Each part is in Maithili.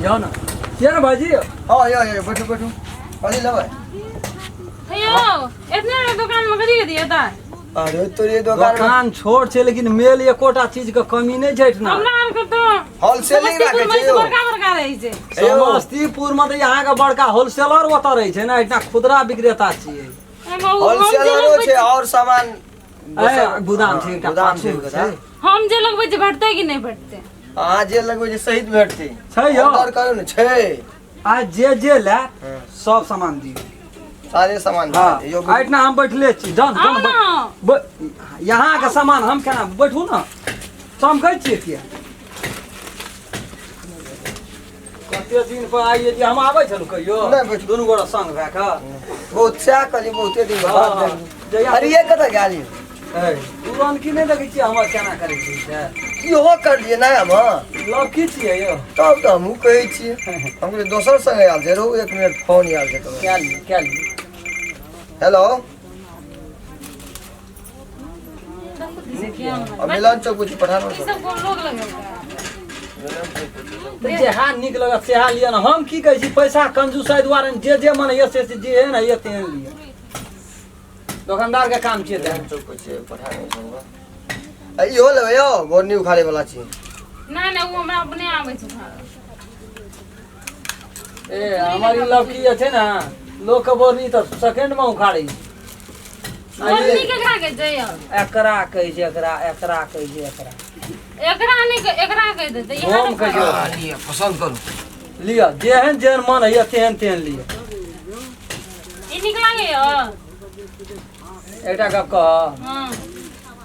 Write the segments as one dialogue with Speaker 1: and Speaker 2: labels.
Speaker 1: यौ ने किया ने भाईजी?
Speaker 2: हाँ, यो यो बैठू बैठू, कथी लेबै?
Speaker 3: हे यौ, एतने बड़ा दोकान में कथी कथी हेतै?
Speaker 2: अरे तोरे दोकान में
Speaker 1: दोकान छोट छै लेकिन मेल एकोटा चीज के कमी नहि छै एहिठिना।
Speaker 3: हमरा आरके तऽ
Speaker 2: होलसेलिंग राखै
Speaker 3: समस्तीपुर
Speaker 2: छै
Speaker 3: में
Speaker 2: यौ।
Speaker 3: बड़का बड़का रहै छै।
Speaker 1: समस्तीपुर में तऽ यहाँके बड़का होलसेलर ओतऽ रहै छै ने, एहिठिना खुदरा विक्रेता छियै।
Speaker 3: एहिमे ओ हम जे
Speaker 2: होलसेलरो
Speaker 3: लगबै
Speaker 2: छै और सामान
Speaker 1: ए, गोदाम छै एकटा
Speaker 2: गोदाम
Speaker 1: पाछू
Speaker 2: छै
Speaker 1: मे
Speaker 2: गोदाम।
Speaker 1: छै।
Speaker 3: हम जे लगबै छै भेटतै कि नहि भेटतै?
Speaker 2: अहाँ जे लगबै छै सहित भेटतै।
Speaker 1: छै यौ।
Speaker 2: ऑर्डर करू ने, छै।
Speaker 1: आ जे जे ले सब सामान दियौ।
Speaker 2: सारे सामान।
Speaker 1: हाँ,
Speaker 2: यौ
Speaker 1: एहिठिना हम बैठले छी, डन
Speaker 3: आउ
Speaker 1: डन।
Speaker 3: ने।
Speaker 1: यहाँके सामान हम केना बैठू ने, चमकै छियै किया? कते दिन पर आइए जे हम आबै छलहुँ कहियो।
Speaker 2: नहि बैठू।
Speaker 1: दुनू गोरा संग भए कऽ
Speaker 2: बहुत सएह कहलियै, बहुते दिन बाद
Speaker 1: हाँ,
Speaker 2: देखलहुँ।
Speaker 1: जहिया-
Speaker 2: अरे ये कतऽ गेल यौ?
Speaker 1: ए, तुरन्त की नहि देखै छियै हमर केना करै छियै से?
Speaker 2: इहो करलियै नहि हम?
Speaker 1: लव की छियै यौ?
Speaker 2: तब तऽ हमहूँ कहै छियै, हम कहलियै दोसर संगे आयल छै। रहू एक मिनट, फोन आयल छै ककरो।
Speaker 1: कए लियौ, कए लियौ।
Speaker 2: हेलो, आ मिलन चौक पूछि पठानो।
Speaker 3: ई सब कोन लोग लगेलकै?
Speaker 1: तऽ जेहा नीक लगत सेहा लिअ ने। हम की कहै छी, पैसा कंजूसाइ दुआरे जे जे मन होइए से से जेहन होइए तेहन लिअ। दोकानदार के काम छियै
Speaker 2: मिलन चौक पूछि पठानो सब। आ इहो लेबै यौ, बोरनी उखाड़े वाला छी।
Speaker 3: नहि नहि, ओ हमरा अपने आबै छै उखाड़ऽ।
Speaker 1: ए, हमर ई लड़की जे छै ने, लोक के बोरनी तऽ सेकेंड मे उखाड़ै छै।
Speaker 3: बोरनी केकरा कहै छै यौ?
Speaker 1: एकरा कहै छै, एकरा एकरा कहै छै, एकरा।
Speaker 3: एकरा नहि एकरा कहि देतै इएह।
Speaker 1: हम कहै छै
Speaker 2: आ, लिअ, पसन्द करू।
Speaker 1: लिअ, जेहन जेहन मन होइए तेहन तेहन लिअ।
Speaker 3: ई नीक लागैए।
Speaker 1: एकटा गप कह।
Speaker 3: हँ।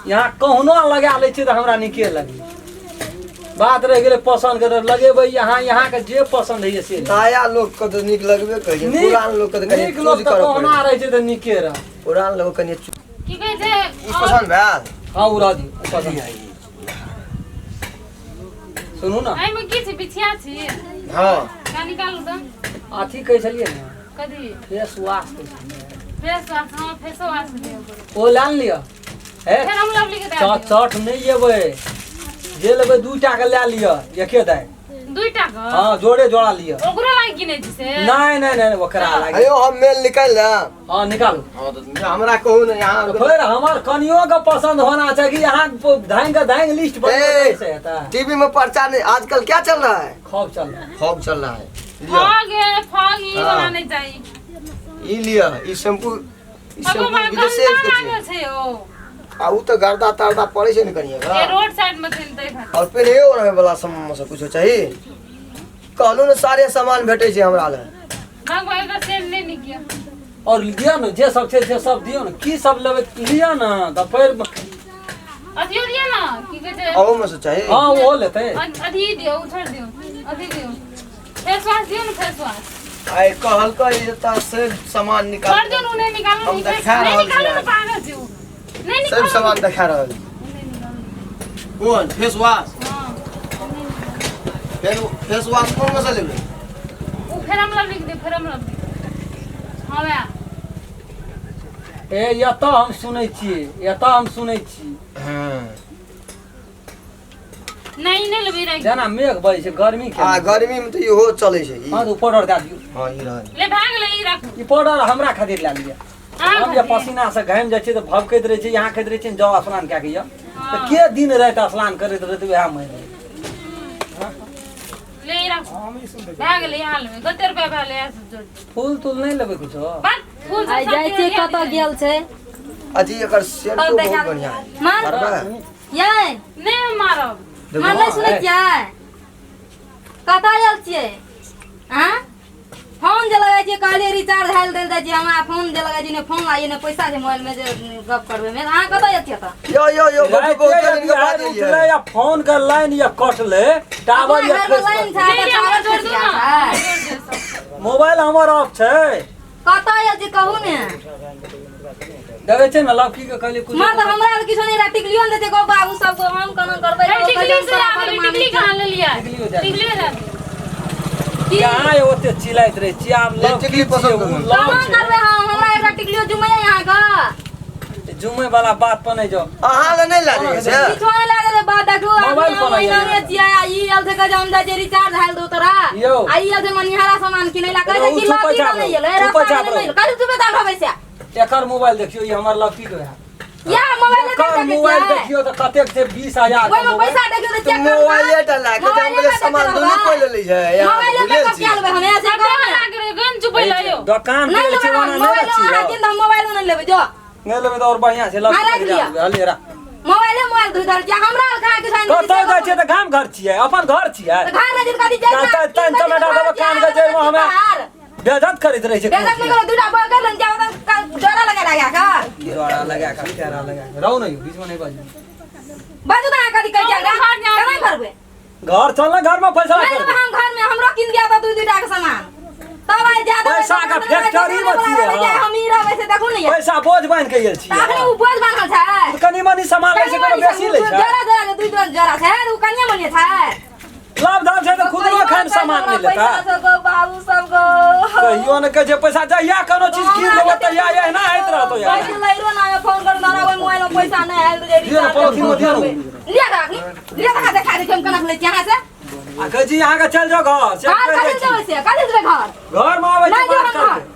Speaker 1: यहाँ कहुनो लगा लै छियै तऽ हमरा नीके लगै। बात रहि गेलै पसन्द के, तऽ लगेबै यहाँ, यहाँके जे पसन्द होइए से लिअ।
Speaker 2: नया लोक के तऽ नीक लगबे करै छै,
Speaker 1: नीक-
Speaker 2: पुरान लोक के तऽ कनि
Speaker 1: नीक लोक
Speaker 2: चूज
Speaker 1: तऽ
Speaker 2: करऽ
Speaker 1: कहुना
Speaker 2: पड़ै।
Speaker 1: रहै छै तऽ नीके रह।
Speaker 2: पुरान लोक कनि
Speaker 3: की कहै छै?
Speaker 2: ई पसन्द भेल?
Speaker 1: हँ, ओ रह दियौ, ओ पसन्द। सुनू ने।
Speaker 3: एहिमे की छै? बिछिया छी?
Speaker 2: हँ।
Speaker 3: का निकालू तऽ।
Speaker 1: अथी कहै छलियै ने?
Speaker 3: कथी?
Speaker 1: फेस वॉश कहै छलियै।
Speaker 3: फेस वाश, हँ, फेसो वाश दियौ।
Speaker 1: ओ लए ने लिअ हे।
Speaker 3: फेर हम लवली के दए
Speaker 1: चट
Speaker 3: दियौ।
Speaker 1: चट नहि एबै, जे लेबै दूटा के लए लिअ एके दाइ।
Speaker 3: दुईटा के?
Speaker 1: हँ, जोड़े जोड़ा लिअ।
Speaker 3: ओकरो लागि किनै छी से?
Speaker 1: नहि नहि नहि, ओकरा लागे।
Speaker 2: अयो, हम मेल निकालि लेब।
Speaker 1: हँ, निकालू।
Speaker 2: हँ, तऽ हमरा कहू ने यहाँ।
Speaker 1: तऽ फेर हमर कनियो के पसंद होना चाही। अहाँ धांग के धांग लिस्ट
Speaker 2: ए!
Speaker 1: बनबै से हेतै?
Speaker 2: टीवी में प्रचार नहीं, आजकल क्या चल रहा है?
Speaker 1: खौफ चल रहा है।
Speaker 2: फॉग चल रहा है, लिअ।
Speaker 3: फॉग है, फॉग ई
Speaker 2: हाँ।
Speaker 3: वाला नहीं चाहिए।
Speaker 2: ई लिअ, ई शैम्पू, ई
Speaker 3: फगो
Speaker 2: शैम्पू
Speaker 3: बड़ा
Speaker 2: विदेशे
Speaker 3: गंदा
Speaker 2: के छै।
Speaker 3: लागल छै ओ।
Speaker 2: आ उ तऽ गर्दा तर्दा पड़ै छै ने कनिए।
Speaker 3: ए, रोड साइड में छै ने तै खातिर।
Speaker 2: और पेनहियो रहे वाला सब से कुछो चाही? कहलू ने, सारे सामान भेटै छै हमरा लग।
Speaker 3: भगवान एकर सेल नहि नीक यऽ।
Speaker 1: और लिअ ने, जे सब छै से सब दियौ ने। की सब लेबै लिअ ने तऽ फेर।
Speaker 3: अथियो दियौ ने, की कहै छै?
Speaker 2: अहू में से चाही?
Speaker 1: हँ, ओहो लेतै।
Speaker 3: अथी दियौ, ओ छोड़ि दियौ, अथी दियौ, फेस वॉश दियौ ने, फेस वॉश।
Speaker 2: आइ कहलकै एतऽ से सामान निकाल।
Speaker 3: छोड़ दियौ ने, ओ नहि निकालू।
Speaker 2: हम
Speaker 3: ने
Speaker 2: देखा
Speaker 3: नहि
Speaker 2: रहल
Speaker 3: निकालू ने।
Speaker 2: छियै।
Speaker 3: पागल छै ओ, नहि
Speaker 2: सब
Speaker 3: निकालू।
Speaker 2: सामान देखा रहल छी।
Speaker 3: नहि निकालू।
Speaker 2: कोन फेस वॉश?
Speaker 3: हँ।
Speaker 2: फेर फेस वॉश कोन में से लेबै?
Speaker 3: ओ फेर हम लिख दियौ, फेर हम लिख हँ वएह।
Speaker 1: ए, एतऽ हम सुनै छियै, एतऽ हम सुनै छी।
Speaker 2: हँ।
Speaker 3: नहि, नहि लेबै, राखि।
Speaker 1: जेना मेघ बजै छै गर्मी के।
Speaker 2: आ गर्मी में तऽ इहो चलै छै ई।
Speaker 1: हँ, तऽ ओ पाउडर दए दियौ।
Speaker 2: हँ, ई रहल।
Speaker 3: ले, भए गेलै, ई राखू।
Speaker 1: ई पाउडर हमरा खातिर लए लिअ।
Speaker 3: अहाँ
Speaker 1: हम जे
Speaker 3: खातिर।
Speaker 1: पसीना से घामि जाइ छियै तऽ भभकैत रहै छै, यहाँ कहैत रहै छै, जाउ स्नान कए के यऽ। तऽ
Speaker 3: हँ।
Speaker 1: के दिन राति स्नान करैत रहतै? उएह मरि
Speaker 3: ले, ई राखू, भए गेलै। यहाँ लेबै, कते रुपया भेलै? इएह सब जोड़ दियौ।
Speaker 1: फूल तूल नहि लेबै कुछो?
Speaker 3: बस फूल सब
Speaker 4: आइ जाइ
Speaker 3: सब
Speaker 4: छियै,
Speaker 3: दियौ।
Speaker 4: कतऽ गेल छै?
Speaker 2: अजी, एकर शैम्पू बहुत बढ़िया है।
Speaker 4: मार।
Speaker 2: मारबै?
Speaker 4: यै।
Speaker 3: नहि, हम मारब।
Speaker 4: मार नहि। सुनै छियै, कतऽ आयल छियै आँ? फोन जे लगै छियै, कहलियै रिचार्ज हाल देल जाइ छियै। हमरा फोन जे लगै छै ने, फोन लाइए ने, पैसा छै मोबाइलमे जे गप करबै मे। अहाँ कतऽ आयल छियै तऽ?
Speaker 2: यो यो यो,
Speaker 1: राति
Speaker 2: बहुते दिन के बाद
Speaker 1: बिहाड़ि
Speaker 2: एलियै।
Speaker 1: उठलै आ फोन के लाइन या कटलै, टावर
Speaker 4: अपना
Speaker 1: या
Speaker 4: घरमे
Speaker 1: खसि
Speaker 4: लाइन
Speaker 1: पड़लै।
Speaker 4: छै
Speaker 3: नहि,
Speaker 4: तऽ
Speaker 3: हमरा
Speaker 4: टावर
Speaker 3: जोड़
Speaker 4: खसि
Speaker 3: दू
Speaker 4: गेल
Speaker 3: ने,
Speaker 4: छै।
Speaker 3: जोड़ दियौ सब।
Speaker 1: मोबाइल हमर ऑफ छै।
Speaker 4: कतऽ आयल छी कहू ने।
Speaker 1: देखै छै ने, लड़की के कहलियै कुछ।
Speaker 4: माँ तऽ हमरा तऽ किछो नहि रहै, टिकलियो ने दै छै गो बाबू सब गो, हम केना करबै?
Speaker 3: ए, टिकली से आबै, टिकली कहाँ लेलियै?
Speaker 1: टिकलियो दए दियौ।
Speaker 3: टिकलियो दए दियौ।
Speaker 4: की?
Speaker 1: कहाँ ये ओते चिल्लाइत रहै छी आब?
Speaker 2: ले,
Speaker 1: लव
Speaker 2: टिकली
Speaker 1: की
Speaker 2: पसन्द
Speaker 1: छियै,
Speaker 2: करू।
Speaker 1: ओ लव
Speaker 4: केना
Speaker 1: छै।
Speaker 4: करबै हम? हमरा एकटा टिकलियो जुमैया अहाँके।
Speaker 1: जुमे वाला बात पर नहीं जाओ।
Speaker 2: अहाँ लए नहि लए जाइए से।
Speaker 4: किछो नहि लए जेबै बात देखू।
Speaker 1: मोबाइल
Speaker 4: अपने
Speaker 1: पर
Speaker 4: महीना
Speaker 1: आइए।
Speaker 4: मे छियै आ ई आयल छै कहै छै हम जाइ छियै रिचार्ज हाल दू तोरा।
Speaker 1: यौ।
Speaker 4: आ ई आयल छै मनिहारा सामान किनै ला कहै छै
Speaker 1: रहू,
Speaker 4: कि
Speaker 1: चुपे
Speaker 4: लगी
Speaker 1: चाप
Speaker 4: नहि
Speaker 1: रहू,
Speaker 4: एलै
Speaker 1: चुपे
Speaker 4: रास्ता
Speaker 1: चाप
Speaker 4: मे नहि
Speaker 1: रहू।
Speaker 4: एलै कथी चुपे चाप रहबै से।
Speaker 1: एकर मोबाइल देखियौ, ई हमर लड़की के है।
Speaker 4: या मोबाइल
Speaker 1: एकर मोबाइल देखियौ तऽ कतेक छै 20,000 के
Speaker 4: ओहिमे
Speaker 1: मोबाइल।
Speaker 4: पैसा देखियौ तऽ
Speaker 2: तऽ
Speaker 4: चेक करबै।
Speaker 2: मोबाइले टा लए के तऽ हम कहलियै सामान दुनू कोइ ले लै छै यहाँ
Speaker 4: मोबाइले
Speaker 2: बुझले
Speaker 4: पे
Speaker 2: छी।
Speaker 4: कब लेबै हमे से
Speaker 3: कते
Speaker 4: कहू ने।
Speaker 3: लागै रे गन चुपै ला यौ।
Speaker 1: दोकान
Speaker 4: नहि
Speaker 1: पे
Speaker 4: लेबै
Speaker 1: छै
Speaker 4: हम
Speaker 1: ओना नहि
Speaker 4: मोबाइल
Speaker 1: रखी।
Speaker 4: अहाँ किन तऽ हम मोबाइलो नहि लेबै जो।
Speaker 1: नहि लेबै तऽ और बढ़िया छै।
Speaker 4: हाँ, राखि
Speaker 1: लड़की
Speaker 4: लिअ।
Speaker 1: हले रा।
Speaker 4: मोबाइले मोबाइल धोइ धर छियै हमरा कहाँ किछु आनि
Speaker 1: कतऽ जाइ छियै तऽ गाम घर छियै, अपन घर छियै।
Speaker 4: तऽ घर नहि कथी जाइ
Speaker 1: तऽ तैं टमाटर देबै कान के जड़िमे, हमे बेइज्जत करैत रहै छै।
Speaker 4: बेइज्जत नहि करू, दूटा बड़ कर लेन जाओ तऽ डरा लगा लगा का।
Speaker 1: जोड़ा लगा के तेरा लगा के रहू ने यौ, बीचमे नहि बाजू।
Speaker 4: बाजू तऽ अहाँ कथी कहै छियै
Speaker 3: हम घर जायब।
Speaker 4: केना करबै?
Speaker 1: घर चल ने, घरमे फैसला
Speaker 4: नहि लेबै
Speaker 1: करबै।
Speaker 4: हम घर में हमरो किन दिया तऽ दू दूटा के सामान तब आइ जादा
Speaker 1: पैसा के फैक्ट्री मे छियै, हाँ।
Speaker 4: हम ई रहबै से देखू ने ये।
Speaker 1: पैसा बोझ बान्हि के गेल
Speaker 4: तऽ अखने
Speaker 1: छियै।
Speaker 4: उ बोझ बान्हल छै।
Speaker 1: कनि मनि सामान लै छै, कोनो बेसी लै छै?
Speaker 4: जरा जरा के दुई दुई जरा छै उ कनिए मनिए छै।
Speaker 1: लाभ धाम छै तऽ खुदरो खान सामान नहि लेता।
Speaker 4: पैसा सब गो बाबू सब गो।
Speaker 1: कहियो ने कहै छै पैसा, जहिया कोनो चीज कीन लेबो तहिया एहिना होइत रहतो यार।
Speaker 4: पैसा लैरो ना फोन करू दादा ओहि मोबाइल में पैसा नहि आयल जे
Speaker 1: दियौ ने, पॉलिथीन मे दियौ ने।
Speaker 4: लिया तऽ अखनी लिया तऽ देखा दै छी हम केना लै छी अहाँ से।
Speaker 1: आ कहै छी अहाँके चलि जाउ घर से
Speaker 4: घर
Speaker 1: कहि
Speaker 4: कथी
Speaker 1: दै छी।
Speaker 4: जेबै से कथी जेबै घर?
Speaker 1: घरमे आबै
Speaker 4: नहि
Speaker 1: छी
Speaker 4: जेबै
Speaker 1: बात
Speaker 4: हम घर।
Speaker 1: करबै।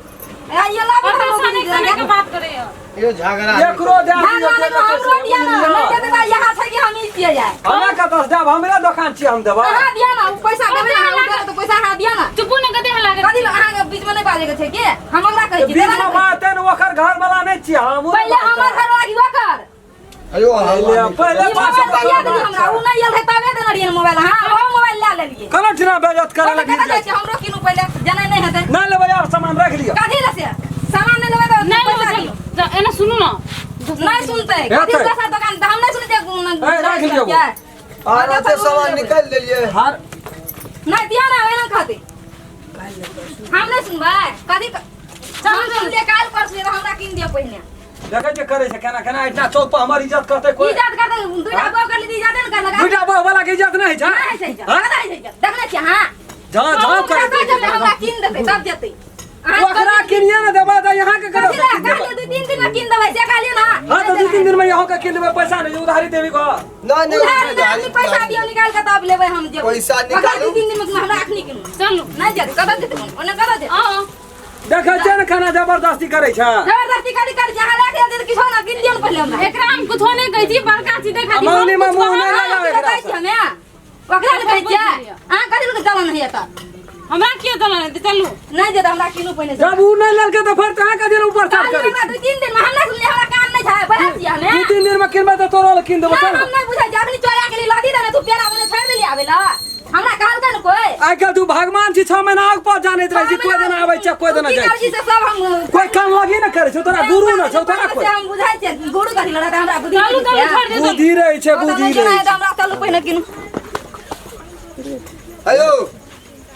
Speaker 4: ए, ये लाबू
Speaker 3: कते
Speaker 4: हम
Speaker 3: सने सने के बात करे यौ।
Speaker 2: यो झगड़ा
Speaker 1: एकरो दए दियौ।
Speaker 4: भागवान
Speaker 1: जे
Speaker 4: एगो हमरो
Speaker 1: लेतै से
Speaker 4: दिया ना,
Speaker 1: बुझलियै?
Speaker 4: नहि देतै तऽ यहाँ छै कि हम ई छियै यार।
Speaker 1: हमे कतऽ से देब? हमरे दोकान छियै, हम देबै।
Speaker 4: अहाँ दिया ना, उ पैसा देबै ना, अहाँ देबै तऽ पैसा अहाँ दिया ना।
Speaker 3: चुपू ने कते लागै।
Speaker 4: कथी लए अहाँके बीचमे नहि बाजैके छै के? हम ओकरा कहै छी,
Speaker 1: बीच
Speaker 4: देबै
Speaker 1: मे
Speaker 4: ना।
Speaker 1: बात ने ओकर घर वाला नहि छियै हम।
Speaker 4: पहिले हमर घर वाला की ओकर?
Speaker 2: अयो हल्ला
Speaker 1: पहिले
Speaker 4: ई मोबाइल दिया देली हमरा, उ नहि आयल रहै तबे देने रहियै मोबाइल, अहाँ ओहो मोबाइल लए लेलियै।
Speaker 1: कोनो ठिना बेइज्जत करे
Speaker 4: कतऽ
Speaker 1: लगी
Speaker 4: कतऽ जाइ छियै? हमरो किनू पहिले, जनै नहि हेतै।
Speaker 1: नहि लेबै आब सामान राखि लिअ।
Speaker 4: कथी लए से? सामान नहि लेबै तऽ
Speaker 3: नहि
Speaker 4: पैसा
Speaker 3: लेबै
Speaker 4: दियौ।
Speaker 3: चलू एना सुनू ने।
Speaker 4: नहि सुनतै।
Speaker 1: हेतै।
Speaker 4: कथी दोसर दोकान तऽ हम नहि सुनै छियै।
Speaker 1: ए, राखि लियौ।
Speaker 2: आर ओते सामान निकालि देलियै।
Speaker 1: हर
Speaker 4: नहि दिया ना ओहिना कहतै। हम नहि सुनबै। कथी हम सुनलियै काल्हि परसू तऽ हमरा कीन दिअ पहिने।
Speaker 1: देखै छियै करै छै केना केना एहिठिना चौक पर हमर इज्जत करतै कोइ।
Speaker 4: इज्जत करतै दूटा बहू कर ली इज्जत ने करलक।
Speaker 1: दूटा बहू वाला के इज्जत नहि होइ छै?
Speaker 4: नहि होइ छै इज्जत।
Speaker 1: हाँ?
Speaker 4: कतऽ होइ छै इज्जत? देखने छियै अहाँ?
Speaker 1: जहाँ जहाँ
Speaker 4: कतऽ
Speaker 1: करै
Speaker 4: जेतै हमरा कीन देतै तब जेतै। अहाँ
Speaker 1: ओकरा किनिए ने देबै तऽ यहाँ के
Speaker 4: कथी लए?
Speaker 1: कतऽ
Speaker 4: कहलियै 2-3 दिन मे कीन देबै से कहलियै ना।
Speaker 1: हाँ तऽ 2-3 दिन में यहाँ के कीन लेबै, पैसा नहि उधारी देबी घर।
Speaker 2: नहि नहि
Speaker 4: उधार नहि आदमी पैसा दियौ निकाल के तब लेबै हम जेबै।
Speaker 2: पैसा
Speaker 4: ओकरा
Speaker 2: निकालू।
Speaker 4: 2-3 दिन मे हमरा अखनी कीनू।
Speaker 3: चलू।
Speaker 4: नहि जेतै कतऽ जेतै ओने कतऽ जेतै?
Speaker 3: आओ।
Speaker 1: देखै छियै ने खाना जबरदस्ती करै छै।
Speaker 4: जबरदस्ती कथी करै छै? अहाँ लए के एलियै तऽ किछो ना कीन दियौ ने पहिले हमरा।
Speaker 3: एकरा हम कुछो नहि कहै छी बड़का छी देखा दी।
Speaker 1: मौनी में मुंह नहि
Speaker 4: अहाँ
Speaker 1: लगावे
Speaker 4: की
Speaker 1: एकरा
Speaker 4: कहै
Speaker 1: से।
Speaker 4: छियै हमे? ओकरा ने कहै छियै? अहाँ कथी लए चलन होइए तऽ?
Speaker 3: हमरा किया चलन हेतै? चलू।
Speaker 4: नहि जेतै हमरा किनू पहिने से।
Speaker 1: जब उ नहि लेलकै तऽ फेर अहाँ कथी लए ऊपर चढ़
Speaker 4: कहलियै
Speaker 1: करै
Speaker 4: हमरा 2-3 दिन मे हम नहि सुनलियै हमरा काम नहि छै बड़ा छियै हमे।
Speaker 1: 2-3 दिन में किनबै तऽ तोरो लए कीन देबौ।
Speaker 4: नहि
Speaker 1: चल।
Speaker 4: हम नहि बुझै छियै अखनी चोरा के लिए लदी देने तू पेड़ा बने छोड़ि देली आबै लए हमरा कहलकै ने कोइ।
Speaker 1: आइ काल्हि तू भगवान छी 6 महीना आग पर जानैत रहै छी कोइ दिना आबै छै कोइ दिना
Speaker 4: की
Speaker 1: जाइ
Speaker 4: करै छी
Speaker 1: छै।
Speaker 4: से सब हम
Speaker 1: कोइ कान लगी ने करै छौ तोरा गुरु न छौ तोरा कोइ।
Speaker 4: से हम बुझै छियै गुरु कथी लड़त हमरा बुद्धि
Speaker 3: चलू चलू छोड़ि दे।
Speaker 1: बुद्धि रहै छै बुद्धि रहै छै।
Speaker 4: हमरा चलू पहिने किनू।
Speaker 2: अयो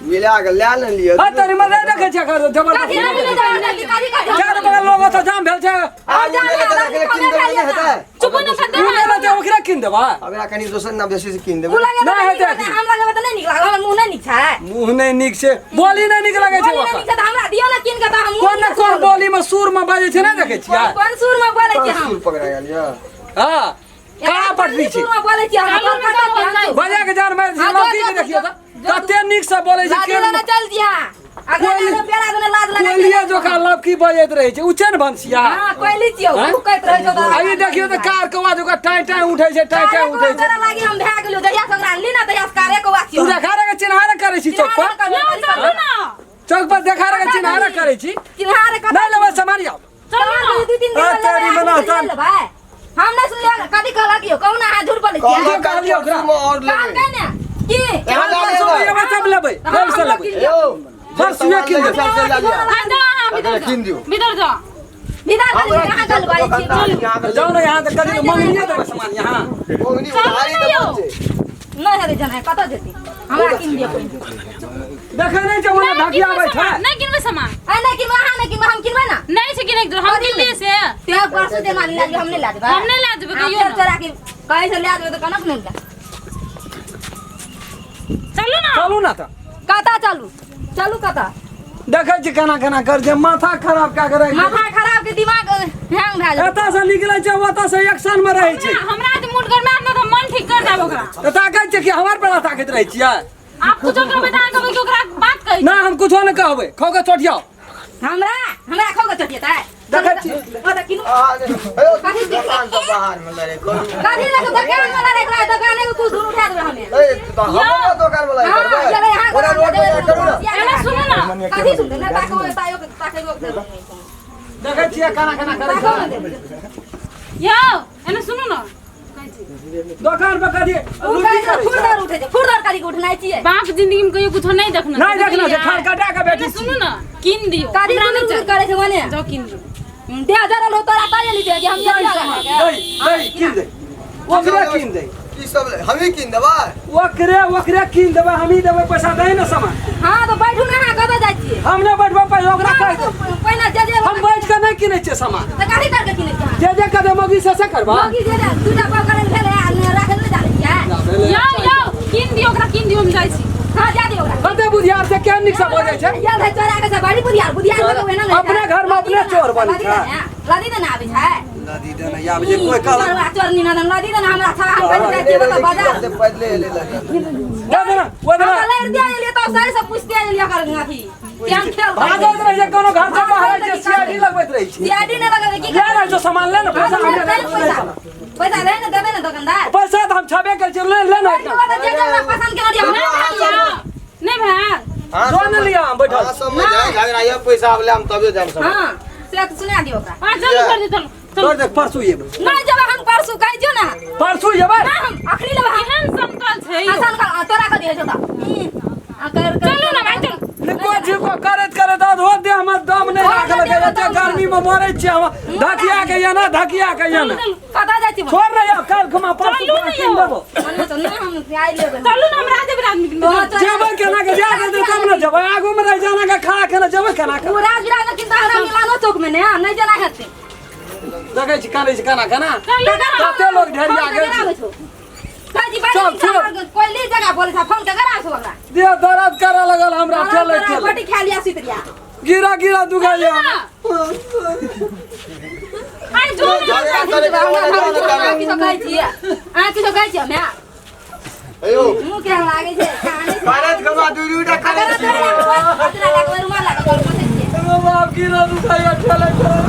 Speaker 2: मिला के लए ने लिअ।
Speaker 1: हँ तोरी मने नहि देखै छियै एकर
Speaker 4: कथी
Speaker 1: जबरदस्ती।
Speaker 4: नहि मिलै जबरदस्ती कथी कथी?
Speaker 1: चार बगल लोग ओतऽ जाम भेल छै।
Speaker 2: आब ओ नहि लेतै तऽ कीन देबै नहि हेतै।
Speaker 3: चुपू ने कते
Speaker 1: उ नहि लेतै ओकरे कीन देबै।
Speaker 2: ओकरा कनि दोसर नाम बेसी से कीन
Speaker 4: उ
Speaker 2: देबै।
Speaker 4: लगे तऽ
Speaker 1: नहि
Speaker 4: नहि
Speaker 1: हेतै
Speaker 4: नीक लगतै, हमरा लगबै तऽ नहि नीक लागल हमर मुँह नहि नीक छै।
Speaker 1: मुँह नहि नीक छै बोली नहि नीक लगै छै
Speaker 4: बोली नहि
Speaker 1: ओकर।
Speaker 4: नीक छै तऽ हमरा दियौ ने कीन के तऽ हम मुँह
Speaker 1: कोन ने
Speaker 4: नीक
Speaker 1: कोन
Speaker 4: से
Speaker 1: बोली में सुर में बाजै छै नहि देखै छियै?
Speaker 4: बोलब। कोन सुर में बोलै छियै हम?
Speaker 2: सुर पकड़ा गेल यऽ।
Speaker 1: हँ कहाँ पटरी छै?
Speaker 4: सुर में बोलै छियै हम?
Speaker 3: चलू ने, चलू, चलू।
Speaker 1: बजा के जान मारि
Speaker 4: हाँ,
Speaker 1: छै लौकी
Speaker 4: जो,
Speaker 1: के
Speaker 4: जो,
Speaker 1: देखियौ
Speaker 4: जो,
Speaker 1: तऽ
Speaker 4: जो,
Speaker 1: कते नीक से बोलै छै।
Speaker 4: लाज
Speaker 1: केहन
Speaker 4: लेने चल दिया अगला
Speaker 1: कोयली-
Speaker 4: लाज पेड़ा देने लाज लगा
Speaker 1: कोयलिया जोका लौकी बजैत रहै छै उचन भनसिया।
Speaker 4: हां कोयली छियौ
Speaker 1: हैं?
Speaker 4: तू कहैत रहै छौ तऽ
Speaker 1: आ ई देखियौ तऽ कार कौआ जोका टाँय टाँय उठै छै टाँय टाँय उठै छै।
Speaker 4: तोरा लागी हम भए गेलियौ जहिया से ओकरा अनली ना तहिया से कारे कौआ छियौ।
Speaker 1: तू देखा रहे चिन्हारे करै छी चौक पर।
Speaker 3: चलू ना।
Speaker 1: चौक पर देखा रहे चिन्हारे करै छी।
Speaker 4: चिन्हारे कतऽ?
Speaker 1: नहि लेबै सामान आब।
Speaker 3: चलू ना।
Speaker 4: 2-3 दिन
Speaker 1: आ, तेरी मना तन।
Speaker 4: लेबै हम नहि सुनलियै कथी कहलक यौ कहू ना अहाँ झूठ बोलै छियै।
Speaker 2: कहलक
Speaker 1: कहलियै ओकरा।
Speaker 2: परसूमे आओर लेबै।
Speaker 4: कहलकै ने की?
Speaker 2: यहाँ लए
Speaker 1: परसू
Speaker 2: लेबै।
Speaker 1: लेबै तब लेबै फेर से लेबै।
Speaker 2: यौ
Speaker 1: परसुए कीन देबै।
Speaker 2: से लए लिअ।
Speaker 3: आ जाओ अहाँ भीतर
Speaker 2: एकरा
Speaker 3: जाओ।
Speaker 2: कीन दियौ।
Speaker 3: भीतर जाओ।
Speaker 4: विदा करी कहाँ गलबाई छी?
Speaker 2: दोकानदार
Speaker 1: जाउ ने यहाँ तऽ कथी मंगनिए देबै सामान यहाँ।
Speaker 2: मंगनी उधारी
Speaker 3: चलू ना यौ।
Speaker 2: देबै छै।
Speaker 4: नहि हेतै जनाइ कतऽ जेतै हमरा कीन दिअ पहिने।
Speaker 1: देखै नहि छै ओना
Speaker 3: नहि
Speaker 1: धकियाबै
Speaker 3: किनबै
Speaker 1: छै।
Speaker 3: सामान नहि किनबै सामान।
Speaker 4: आ नहि किनबै अहाँ नहि किनबै हम किनबै ना।
Speaker 3: नहि छै किनै के हम किनलियै से।
Speaker 4: ते परसू जे मानी लए जेबै हम नहि लए जेबै।
Speaker 3: हम नहि लए जेबै
Speaker 4: अहाँ
Speaker 3: कहियो
Speaker 4: फेर
Speaker 3: ना।
Speaker 4: चोरा के कहै छै लए जेबै तऽ कनक नहि लए।
Speaker 3: चलू ना।
Speaker 1: चलू ना तऽ।
Speaker 4: कतऽ चलू? चलू कतऽ?
Speaker 1: देखै छी केना केना कर छै माथा खराब कए के राखि
Speaker 4: माथा खराब के दिमाग हैंग भए जेतै।
Speaker 1: एतऽ से निकलै छै ओतऽ से एक्शन में रहै छै।
Speaker 3: हमरा जे मूड गरमायत ने तऽ मन ठीक कर देब ओकरा।
Speaker 1: तऽ ताकै छै कि हमर पर ताकैत रहै छियै?
Speaker 3: आप कुछो कहबै तऽ अहाँ कहबै कि ओकरा बात कहै।
Speaker 1: ना, हम कुछो नहि कहबै, खो के चोटियाओ।
Speaker 4: हमरा हमरा खो के चोटियेतै?
Speaker 1: देखै छी।
Speaker 4: ओतऽ किनु
Speaker 2: हेयौ, दोकान से बाहर में लड़े करू।
Speaker 4: कथी लए के दोकान में लड़े करा? दोकाने के कुछ दूर उठा देबै हमे।
Speaker 2: ए, तऽ हमरो दोकान वाला
Speaker 4: हाँ,
Speaker 2: करबै।
Speaker 4: चलै अहाँ
Speaker 2: ओना रोड पर करू ना।
Speaker 3: एना सुनू ना।
Speaker 4: कथी सुनतै? नहि ताको, ताको, ताको देबै।
Speaker 1: देखै छियै केना केना करै
Speaker 4: ताको
Speaker 1: छै।
Speaker 4: ने देबै।
Speaker 3: यौ, एना सुनू ना।
Speaker 1: दोकान पर कथी लूटी करै छै?
Speaker 4: फुरदर उठै छै, फुरदर करी के उठनाइ छियै।
Speaker 3: बाप जिंदगी में कहियो कुछो नहीं देखना।
Speaker 1: नहि देखना छै, खाल कटा के बेटी।
Speaker 3: सुनू ना, किन दियो।
Speaker 4: कथी
Speaker 3: हमरा नहीं
Speaker 4: कुदुर
Speaker 3: चाही।
Speaker 4: करै छै मने?
Speaker 3: जाओ किन दियो।
Speaker 4: देह जरल हो तोरा तब एली जे हम
Speaker 1: दै सामान, दै, दै, कीन दै, ओकरे कीन दै।
Speaker 2: की सब हमही कीन देबै?
Speaker 1: ओकरे ओकरे कीन देबै, हमही देबै पैसा, दै ने सामान।
Speaker 4: हाँ तऽ बैठू ने अहाँ, कतऽ जाइ छियै?
Speaker 1: हम नहि बैठबै पैसा, ओकरा कहि दे।
Speaker 4: पहिने जे जे
Speaker 1: हम बैठ के नहि किनै छियै सामान।
Speaker 4: तऽ कथी करके किनै छियै अहाँ?
Speaker 1: जे जे कदे मौगी से से करबा।
Speaker 4: मौगी जे जे दूटा पाव करै भेलै आ राखै नहि जानै छियै।
Speaker 3: यौ यौ, किन दियो ओकरा, किन दियो, हम जाइ छी।
Speaker 4: हाँ, जा दियौ ओकरा।
Speaker 1: कते बुधियार छै, केहन नीक से बजै छै।
Speaker 4: यार भाई, चोरा के छै बड़ी बुधियार, बुधियार लोग एना नहि।
Speaker 1: अपने घर में अपने चोर बनै छै।
Speaker 4: लदी देना आबै छै।
Speaker 1: लदी देना आबै छै, कोइ कहलक?
Speaker 4: चोरवा चोरनी ना लदी देना हमरा छा, हम पहिले जाइ छियै मतलब बाजार।
Speaker 2: पैदले एलै लगे।
Speaker 1: दे देना, ओहि देना।
Speaker 4: हमरा लड़ि दिया एलियै तऽ सर से पूछते एलियै ओकर अथी केहन खेल।
Speaker 1: भागैत रहै छै, कोनो घर से बाहर छै, सीआईडी लगबैत रहै छै।
Speaker 4: सीआईडी नहि लगबै की?
Speaker 1: ले ने जो सामान, ले ने पैसा, हमरा
Speaker 4: ले पैसा, पैसा ले ने, देबै ने दोकानदार।
Speaker 1: पैसा तऽ हम छबे करै छियै, ले ले ने।
Speaker 4: तऽ जे जे हमरा पसंद केने रहियै, हमरा
Speaker 3: नहीं भैल।
Speaker 1: जो ने लिया, हम बैठल।
Speaker 2: हाँ, सब में जाए झगड़ा ये पैसा आबले हम तबे जाम सब।
Speaker 4: हाँ, से तऽ सुना दियौ ओकरा।
Speaker 3: हाँ, चलू कर दे, चलू।
Speaker 1: तोर देख, परसू जेबै।
Speaker 4: नहि जेबै हम परसू, कहै छियौ ने।
Speaker 1: परसू जेबै।
Speaker 4: ना, हम अखनी लेबै हम।
Speaker 3: केहन समतल छै यौ?
Speaker 4: आसान कर तोरा कथी होइ छौ तऽ ई, आ कर कर।
Speaker 3: चलू ना भाई, चलू।
Speaker 1: निको झिको करैत करैत आधो देह में दम नहि राखल है। एते गर्मी में मरै छियै हम, धकिया के एना, धकिया के एना।
Speaker 4: कतऽ जाइ छी?
Speaker 1: छोड़ ने यौ, काल्हि खुमा परसू
Speaker 3: चलू
Speaker 1: खुमा
Speaker 3: ने
Speaker 1: कीन
Speaker 3: यौ।
Speaker 1: देबो।
Speaker 4: मने तऽ नहि, हम आइ लेबै।
Speaker 3: चलू ना, हम राजे बिराज में
Speaker 4: तोरा चोरा-
Speaker 1: जेबै केना के? जा के तब ने जेबै, आगू में रहि जाना के खा के ने जेबै केना के?
Speaker 4: ओ राज बिराज में किनता हमरा मिलानो चौक में ने नहि जेना हेतै।
Speaker 1: देखै छी कानै छी केना केना।
Speaker 3: चलू ना।
Speaker 1: कते लोग ढेरिया गेल छै।
Speaker 4: चल
Speaker 1: चल।
Speaker 4: कोई जगह बोले छ, फोन के करा छौ ओकरा।
Speaker 1: देह दर्द करऽ लगल हमरा ठेले ठेले।
Speaker 4: बटी खा लिया, सुति रिया।
Speaker 1: गिरा गिरा दुखाइया।
Speaker 3: आइ जो ना।
Speaker 2: झगड़ा करे के वाला जाओ ना
Speaker 4: अहाँ
Speaker 2: करे।
Speaker 4: किछो कहै छियै? अहाँ किछो कहै छियै? हमे
Speaker 2: हेयौ,
Speaker 4: मुँह केहन लागै छै, कानै छै।
Speaker 2: करत गवा दू दूटा
Speaker 4: अगर
Speaker 2: करे।
Speaker 4: तोरा कचरा लागबै, रुमाल लागबै, पोछै छियै।
Speaker 1: एगो बाप गिरा दुखाइया ठेले ठेले।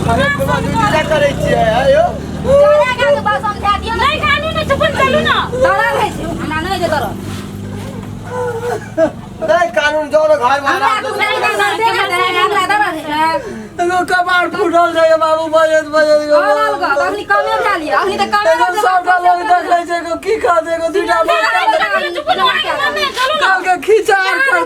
Speaker 2: करत गवा दू दूटा करै छियै हेयौ।
Speaker 4: चोरा के बात समझा दियौ ने।
Speaker 3: नहीं खानू ना, चुपन चलू ना।
Speaker 4: दरद होइ छै हमरा, नहि जे दरद।
Speaker 2: नहीं कानून जाओ ना घर में
Speaker 4: हमरा
Speaker 2: आराम से।
Speaker 4: दुखाइ छै, दर्दे हेतै, हमरा दरद होइ छै।
Speaker 1: एगो कपार फूटल छै बाबू, बजैत बजैत गो।
Speaker 4: हलाल गप, अखनी कमे भए लिअ, अखनी तऽ कमे
Speaker 1: एगो सबटा लोग देखै छै, एगो की कहत, एगो दूटा बच्चा
Speaker 3: चुपन चलू ना।
Speaker 1: काल के खिचार कर।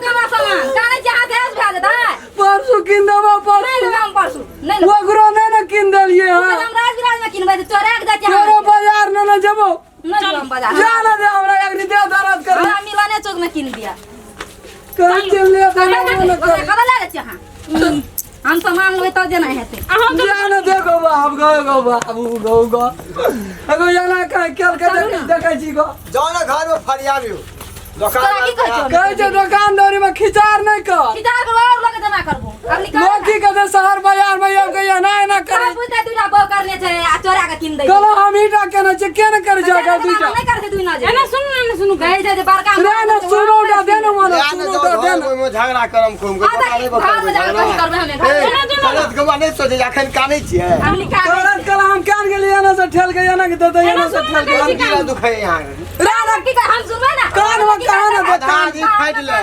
Speaker 4: कानै छै, हाथ ऐस भए जेतै।
Speaker 1: परसू कीन देबो।
Speaker 4: नहि
Speaker 1: परसू
Speaker 4: लेबै हम, परसू नहि लेबै।
Speaker 1: ओकरो नहि ने कीन देलियै हँ।
Speaker 4: हम राज बिराज में किनबै तऽ चोरा के जाइ छियै।
Speaker 1: तोरो बाजार नहि ने जेबो।
Speaker 4: नहि जेबै हम बाजार।
Speaker 1: जा ने दे हमरा, अखनी देह दर्द करे।
Speaker 4: हमरा मिलने चौक में किन दिअ।
Speaker 1: कहीं चलि लिअ तऽ नहि ने
Speaker 4: ओकरा
Speaker 1: कर।
Speaker 4: कतऽ लए जाइ छियै अहाँ? हम सामान लेबै तब जेना हेतै।
Speaker 3: अहाँ
Speaker 1: जा ने देखो बाप गो, गो बाबू गो गो, एगो एना कह केल के देखै छी गो।
Speaker 2: जाओ ना घर में फरियाबियो दोकान।
Speaker 4: तोरा की कहै छौ?
Speaker 1: कहै छै दोकान दौरी में खिचार नहि कर।
Speaker 4: खिचार करबो और लगे जमा करबो अखनी।
Speaker 1: लोग की कहते शहर बाजार में आबि के एना एना करे।
Speaker 4: सब बुझते दूटा बौ करने छै आ चोरा के किन दै छै।
Speaker 1: कहलहुँ हम ईटा केने छियै, के ने करै छै एकर दूटा?
Speaker 4: नहि करै छै दुइ ना जे।
Speaker 3: एना सुनू ना, एना सुनू।
Speaker 4: कहै छै जे बड़का
Speaker 1: रे ने सुनौटा दे ने मने।
Speaker 2: या ने
Speaker 1: सुनौटा
Speaker 2: जाओ
Speaker 1: दे
Speaker 2: घर
Speaker 1: ने।
Speaker 2: में झगड़ा करम खूब के
Speaker 4: आ
Speaker 2: पता नहीं
Speaker 4: तऽ घर में जाके कथी करबै हमे घर में?
Speaker 2: करत गवा नहीं सोचे, अखन कानै छियै।
Speaker 4: अखनी का
Speaker 1: करत कल हम केन गेलियै एना से ठेल के एना के देतै, एना से ठेल के।
Speaker 2: गिरा दुखै यहाँ।
Speaker 1: रे ने
Speaker 4: की कह, हम सुनबै ना।
Speaker 1: कान में कहाँ ने
Speaker 2: आधा आदमी फाटि ले।